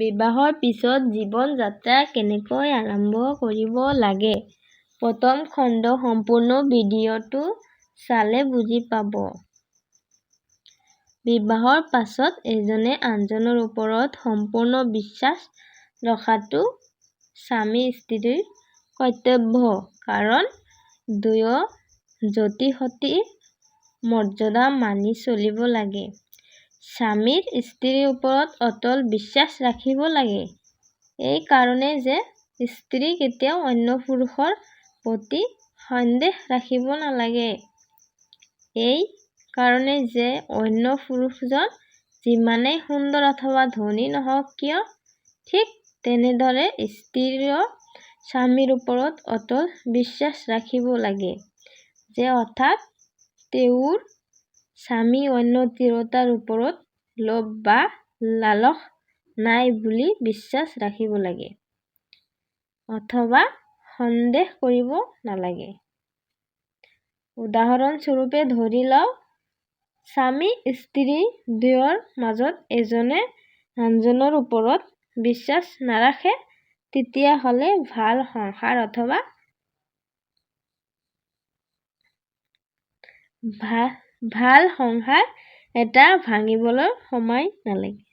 বিবাহৰ পিছত জীৱন যাত্ৰা কেনেকৈ আৰম্ভ কৰিব লাগে, প্ৰথম খণ্ড সম্পূৰ্ণ ভিডিঅ'টো চালে বুজি পাব। বিবাহৰ পাছত এজনে আনজনৰ ওপৰত সম্পূৰ্ণ বিশ্বাস ৰখাটো স্বামী-স্ত্ৰীৰ কৰ্তব্য, কাৰণ দুয়ো যতী-সতীৰ মৰ্যাদা মানি চলিব লাগে। স্বামীৰ স্ত্ৰীৰ ওপৰত অটল বিশ্বাস ৰাখিব লাগে এই কাৰণেই যে স্ত্ৰী কেতিয়াও অন্য পুৰুষৰ প্ৰতি সন্দেহ ৰাখিব নালাগে। এই কাৰণেই যে অন্য পুৰুষজন যিমানেই সুন্দৰ অথবা ধনী নহওক কিয়, ঠিক তেনেদৰে স্ত্ৰীয়েও স্বামীৰ ওপৰত অটল বিশ্বাস ৰাখিব লাগে যে অৰ্থাৎ তেওঁৰ স্বামী অন্য তিৰোতাৰ ওপৰত লোভ বা লালস নাই বুলি বিশ্বাস ৰাখিব লাগে অথবা সন্দেহ কৰিব নালাগে। উদাহৰণস্বৰূপে ধৰি লওঁ, স্বামী-স্ত্ৰী দুয়োৰ মাজত এজনে আনজনৰ ওপৰত বিশ্বাস নাৰাখে, তেতিয়াহ'লে ভাল সংসাৰ অথবা ভাল সংসাৰ এটা ভাঙিবলৈ সময় নালাগে।